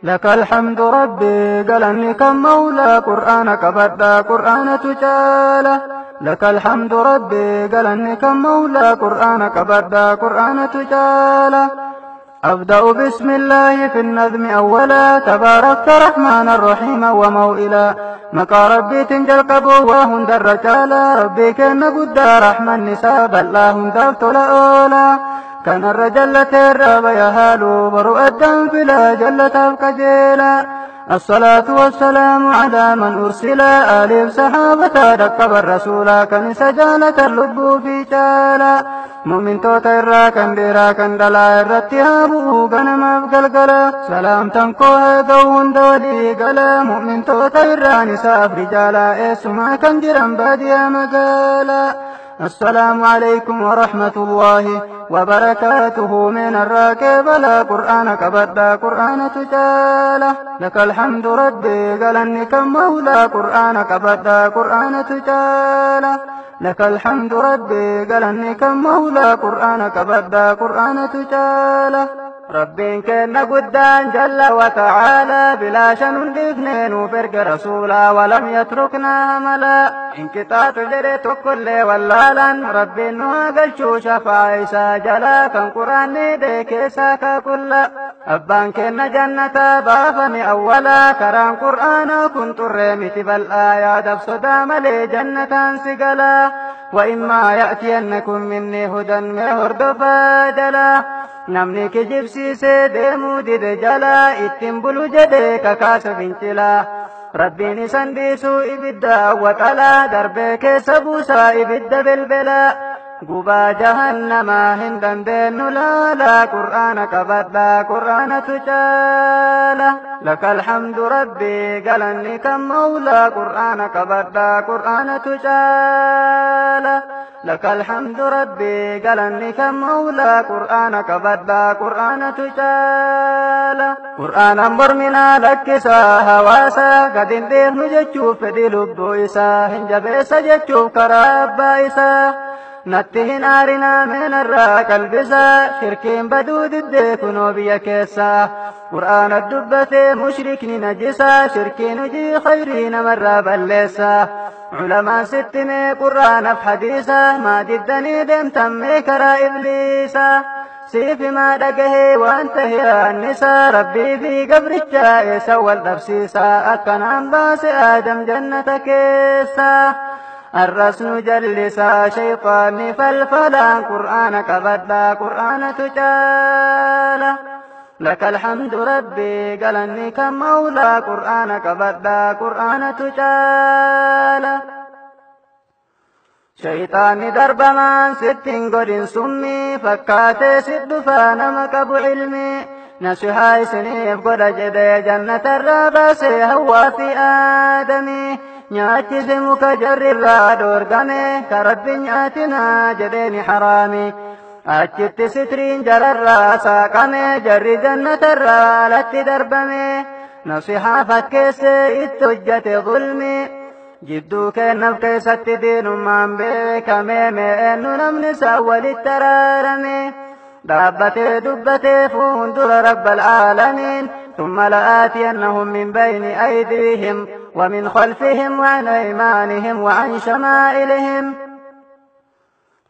لك الحمد ربي قالني كم مولى قرآنك بدأ قرآن تجاله لك الحمد ربي قالني كم مولى قرآنك بدأ قرآن تجاله أبدأ بسم الله في النظم أولا تباركت رحمن الرحيم وموئلا مكا ربي تنجل قبو وهند الرجالا ربي كان قد رحمة النساء بل لا هند أولا كان الرجل تراب يهالو برؤ الدم فلا جلة الكجيلا الصلاة والسلام على من أرسل آل صحابة ركب الرسول كان سجالة اللب في جالا مؤمن توتا إرا كان ديرا كان دلا إرتهابه كان ما بقلقلا سلام تنكوها قوهن دولي قلا مؤمن توتا إرا نساء رجالا إسما كان جرا باديا مقالا السلام عليكم ورحمة الله وبركاته من الراكب لا قرآنك بدأ قرآن تجاله لك الحمد ربي قالني كم مولى قرآنك بدأ قرآن تجاله لك الحمد ربي قالني كم مولى قرآنك بدأ قرآن تجاله ربي كان قدان جل وتعالى بلا شن اثنين وفرق رسولا ولم يتركنا هملا انقطاع جريت كل ولالا ربي نوغل شو شفايسا جلا كان قرآن ديك ساكا كل أبان كان جنة بافني أولا كران قرآن كنت الرمت بل آيات أفسدا ملي جنة سقلا وإما يأتينكم مني هدى مهرد فاجلا namni kijibsiisee deemuu dide jalaa ittiin bulu jedhee kakaasa fincilaa rabbiin isan dhiisuu ibidda awwaxalaa darbee keessa buusaa ibidda belbelaa gubaa jahannamaa hin dandeenyu laalaa qur'aana qabadhaa qur'aanatu caala laka alhamdu rabbii galanni kan mawlaa qur'aana qabadhaa qur'aanatu caala لك الحمد ربي قالني كم مولى قرآنك بدأ قرآن تجالا قرآن مرمنا لك سا هواسا قد انديه نجتشوف دي لبو إسا هنجبيس جتشوف كرابا إسا نتهن آرنا من الراك البسا شركين بدود الديكنو بيكيسا قرآن الدبة مشرك نجسا شركين جي خيرين مرة بلسا علماء ستمي قرآن في حديثا ما ددني دم تمي كرا إبليسا سيف ما دقه وانت هي النساء ربي في قبر الجائس والنفسيسا أكن عن آدم جنة كيسا الرسن جلسا شيطان فالفلا قرآنك بدأ قرآن تجالا لك الحمد ربي قالني كم مولى قرآنك بدأ قرآن تجالا شيطان درب من ستين قد سمي فكاتي سد فانا مكب علمي نسحاي سنيف قد جدي جنة الرابس هو في آدمي nyaachise muka jarri irraa dhoorgame ka rabbi nyaatinaa jedheeni haraami achitti sitriin jararraa saaqame jarri jannatarraa alatti darbame nasihaa fakkeesse itti hojjate zulmi jidduu kennaaf keessatti diinummaan beekame me'eennu namni isaa walitti araarame dhaabbatee dubbatee fuuldura rabbal aalamiin ثم لآتينهم من بين أيديهم ومن خلفهم وعن أيمانهم وعن شمائلهم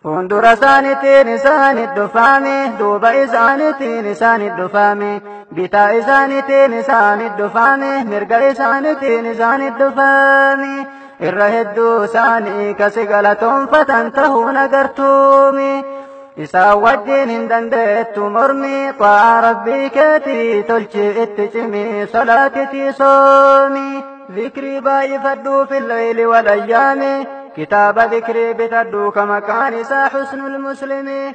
فندر سانتي نسان الدفامي دوب إسانتي نسان الدفامي بتا إسانتي نسان الدفامي مرق إسانتي نسان الدفامي إرهدو ساني كسقلة فتنتهو نقرتومي إسا وجين هندندت مرمي طاع ربي كتي تلشي اتجمي صلاتي صومي ذكري باي فدو في الليل والأيام كتاب ذكري بتدو كما كان إسا حسن المسلم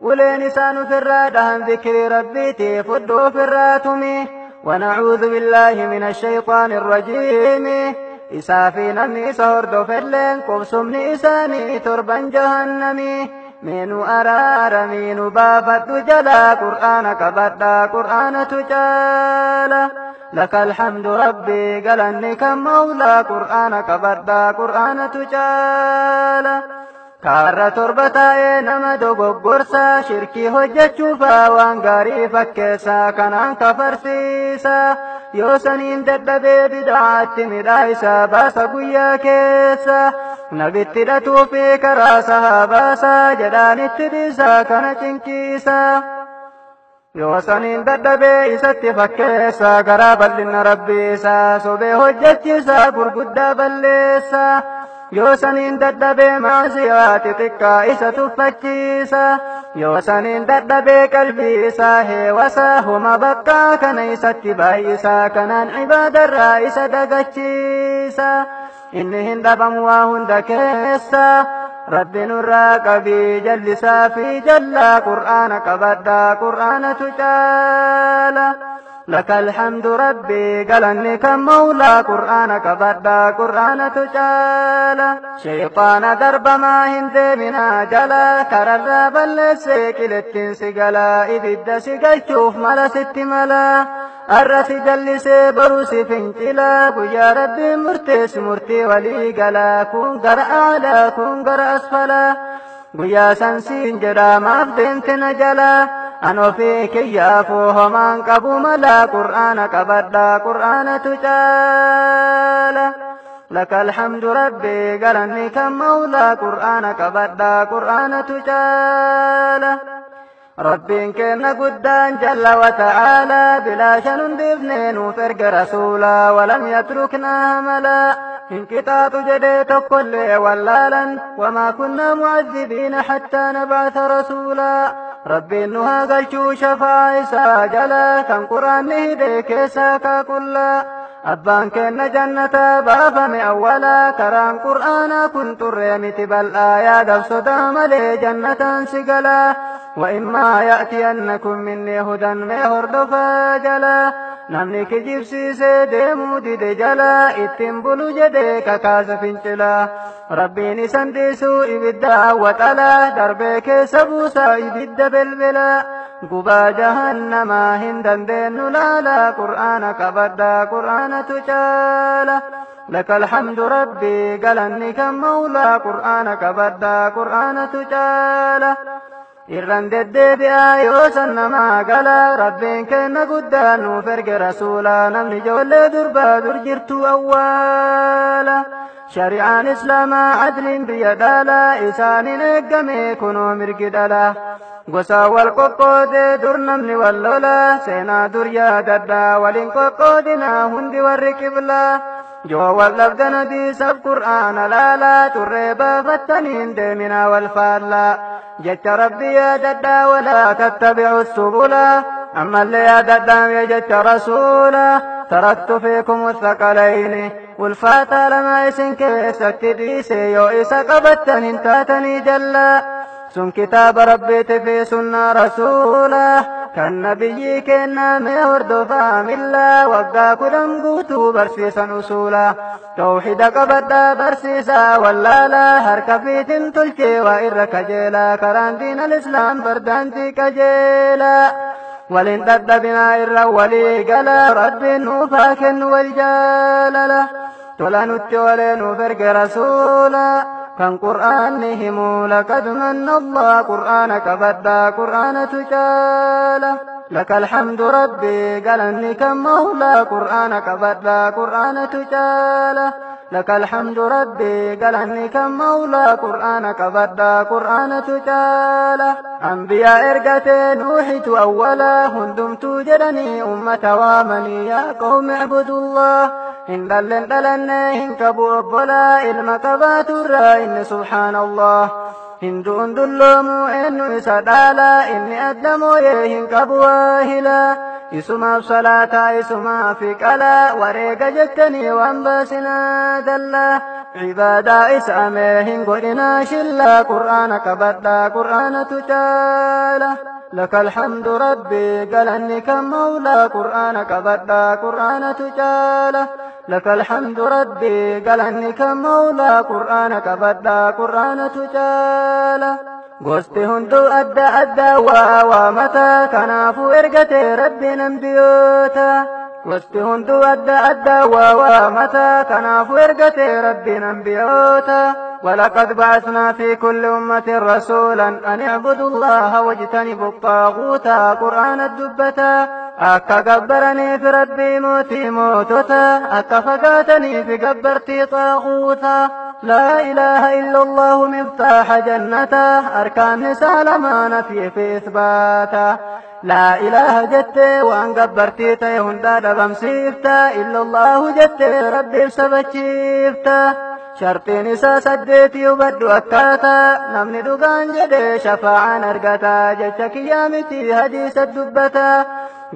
ولين سان في الرادهم ذكري ربي تفدو في الراتم ونعوذ بالله من الشيطان الرجيم إسا في نمي سهردو في الليل قبسمني إساني تربا جهنمي مينو أرار مينو بافت جلا قرآنك بدأ قرآن تجالا لك الحمد ربي قالني كم مولى قرآنك بدأ قرآن تجالا Kaarra torba taa'ee nama dogoggorsa shirkii hojjechuufa waan gaarii fakkeessa kanaan kafarsiisa yoo saniin dadhabee bid'aatti midhaa baasa guyyaa keessa nabitti hidhatuu fi karaa sahabaasa jedhaanitti dhiisa kana cinqiisa. Yoo saniin dadhabee isatti fakkeessa garaa bal'ina rabbiisa sobee hojjechiisa gurguddaa balleessa. Yoo saniin dadhabee maasiyaa xixiqqaa isa tuffachiisa. Yoo saniin dadhabee qalbii isaa heewasa homa bakkaa kana isatti baay'isa kanaan ibaadarraa isa dagachiisa. Inni hin dhabamu waa hunda keessa. Rabbi nurraa qabii jallisaa fi jallaa qur'aana qabadhaa qur'aanatu caala. لك الحمد ربي قالني كم مولى قرآنك بدا قرآن تجالا شيطان درب ما هند من جلا كرر بلسيك للتنسقلا إبدا سقل شوف ملا ست ملا الرس جلس بروس فنجلا ويا ربي مرتس مرتي ولي قلا كون قر أعلى كون قر أسفلا ويا سنسين جرا ما فدنت نجلا أنا فيك يا فوهمان قبو ملا قرآنك بدا قرآن تجالا لك الحمد ربي قالني كم مولى قرآنك بدا قرآن تجالا ربي كنا قدان جل وتعالى بلا شن بابنين وفرق رسولا ولم يتركنا هملا انقطاط جديت كل ولالا وما كنا معذبين حتى نبعث رسولا ربي انها قلشو شفا إسا جلا كان قرآن هديك ساكا كلا أبان كن جنة بافم أولا كران قرآنا كنت الرمت بل آيات صدام لي جنة سقلا وإما يأتينكم مني هدى مهرد فاجلا نمني كجبسي سيدمو دي جلا اتنبلو جدي كاكاز فنشلا ربي نسندسو إبدا وتلا دربك سبوسا إبدا بالبلا قبا جهنم هندا دين لالا قرآنك بدا قرآن تجالا لك الحمد ربي قالني كم مولى قرآنك بدا قرآن تجالا إرن deddeebi'aa yoo san namaa gala rabbiin kenna guddaa nuuf erge rasuula namni ijoollee durbaa dur jirtu awwaala shari'aan islaamaa adliin biyya dhala isaaniin eeggame kunoo mirgi dhala gosa wal qoqqoodee dur namni wal lola seenaa dur yaadadhaa waliin qoqqoodinaa hundi warri qiblaa yoo wal dhabdan hadiisaf qur'aana laalaa turree baafattaniin deeminaa wal faallaa jecha rabbi yaadadhaa walaa tattabi'u subula ammallee yaadadhaa mee jecha rasuula taraktu fiikum thaqalayni ulfaataa lama isin keessatti dhiise yoo isa qabattan hin taatanii jallaa sun kitaaba rabbiiti fi sunnaa rasuula kan nabiyyi kenname hordofaa millaa waggaa 10 guutuu barsiisan usuula tawxiida qabadhaa barsiisaa wallaalaa harka fiitin tolchee waa irra kajeelaa karaan diin alislaam bardaantii qajeelaa waliin dadhabinaa irra walii galaa rabbiin nuuf haa kennu wal jaalala tola nutti olee nuuf erge rasuula كان قرآنهم لقد من الله قرآنك بدا قرآن تجالا لك الحمد ربي قالني كم مولى قرآنك بدا قرآن تجالا لك الحمد ربي قالني كم مولى قرآنك بدا قرآن تجالا أنبياء إرقتي نوحت أولا هندمت جدني أمة وامني يا قوم اعبدوا الله إن دلن دلن إن كبو أبولا إلما قبات إن سبحان الله هندون دلومو إنو إسادالا إني أدلمو يهن كبواهلا إسما صلاة إسما في كلا وريق جتني وانباسنا دلا عبادة إسأميهن قرنا شلا قرآنك بدا قرآن تجالا لك الحمد ربي قالني كم مولى قرآنك بدا قرآن تجالا لك الحمد ربي قالني كم مولى قرآنك بدا قرآن تجالا gosti hunduu adda addaa waa waamata kanaafuu ergate rabbiin ambiyoota gosti hunduu adda addaa waa waamata kanaafuu ergate rabbiin ambiyoota ولقد بعثنا في كل أمة رسولا أن اعبدوا الله واجتنبوا الطاغوت قرآن الدبتا أكا قبرني في ربي موتي موتتا أكا فقاتني في قبرتي طاغوتا لا إله إلا الله مفتاح جنته أركان سالمان في إثباتا لا إله جت وأن قبرتي تيهن دادا بمسيفتا إلا الله جت ربي سبتشيفتا شرطي نسا سديتي وبدو أكاتا نمني دوغان جدي شفاعة نرقتا جتك يامتي هديس الدبتا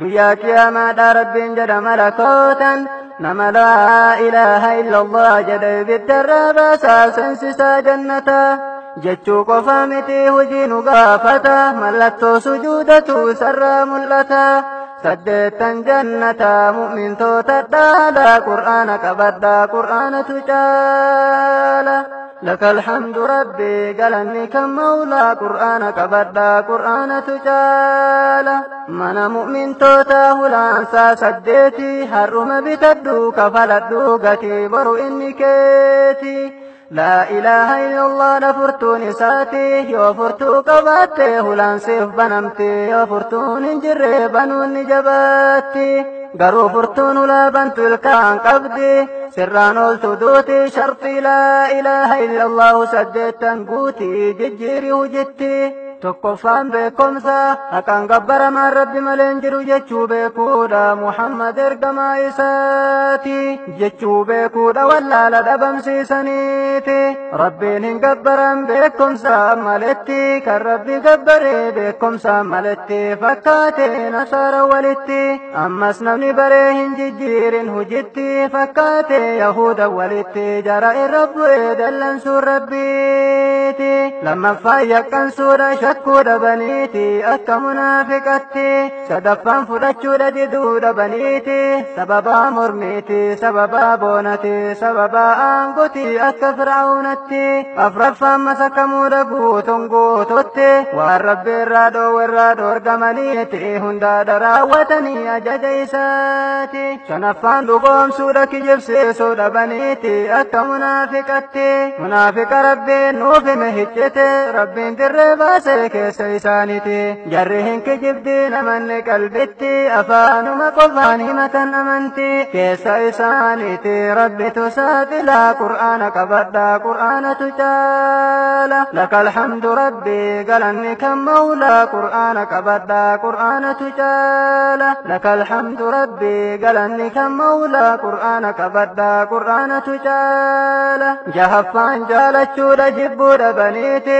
قياك يا ما ربين جد ملكوتا نما لا إله إلا الله جدي بالدرابة ساسنسسا جنتا جتشو قفامتي هجين قافتا ملتو سجودتو سر ملتا سدتا جنة مؤمن توتدالا قرآن كبدا قرآن تجالا لك الحمد ربي قالني كم مولى قرآن كبدا قرآن تجالا من مؤمن توتا هلانسا سديتي هرم بتدو كفلت دوغتي برو إني كيتي لا إله إلا الله نفرتو نساتي يوفرتو قباتي هلانسيف بنمتي يوفرتو نجري بنون جباتي قرو فرتون لا بنت الكان قبدي سران دوتي شرطي لا إله إلا الله سديت تنقوتي ججيري وجتي tokkoffaan beekumsa haqaan gabbaramaan rabbi malee hin jiru jechuu beekuudha Muhammad ergamaa isaati jechuu beekuudha wallaala dhabamsiisaniiti rabbiin hin gabbaran beekumsa maletti kan rabbi gabbaree beekumsa maletti fakkaate nasaara walitti ammas namni baree hin jijjiirin hujitti fakkaate yahuda walitti jara irra bu'ee dallansuun rabbiiti lammaffaan yaqqansuudha shakkuudha baniiti akka munaafiqatti sadaffaan fudhachuudha diduudha baniiti sababaa mormiiti sababaa boonati sababaa aangooti akka fir'aawnatti afraffaan masakamuudha guutuun guututti waan rabbi irraa dhoowwerraa dhoorgamaniiti hundaadha raawwatanii ajaja isaati shanaffaan dhugoomsuudha kijibsiisuudha baniiti akka munaafiqatti munaafiqa rabbiin nuuf hime hiccite rabbiin dirree baase keessa isaaniiti jarri hin kijibdi namanni qalbitti afaanuma qofaan himatan amanti keessa isaaniiti rabbitu saaxilaa qur'aana qabadhaa qur'aanatu caala laka alhamdu rabbi galanni kan mawlaa qur'aana qabadhaa qur'aanatu caala laka alhamdu rabbi galanni kan mawlaa qur'aana qabadhaa qur'aanatu caala jahaffaan jaalachuudha jibbuudha baniiti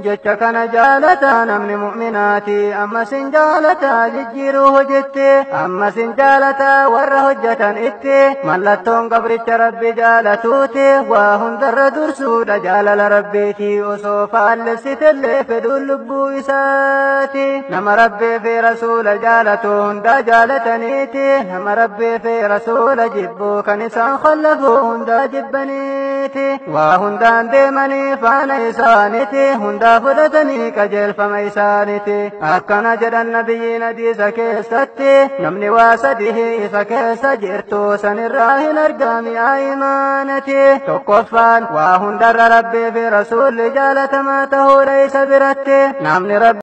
jecha kana jaalataa namni mu'minaati ammas hin jaalataa jijjiiruu hojjette ammas hin jaalataa warra hojjetan itti mallattoon gabricha rabbi jaalatuuti waa hundarra dursuudha jaalala rabbiiti osoo faallessitellee fedhuun lubbuu isaati nama rabbii fi rasuula jaalatu hundaa jaalataniiti nama rabbii fi rasuula jibbuu kan isaan khallafuu hundaa jibbaniiti waa hundaan deemanii faana isaaniiti hundaa fudhatanii qajeelfama isaaniiti akkana jedhan nabiyyiin hadiisa keessatti namni waa sadii isa keessa jirtu sanirraa hin argami imaanati tokkoffaan waa hundarra rabbii fi rasuulli jaalatamaa ta'uudha isa biratti namni rabbi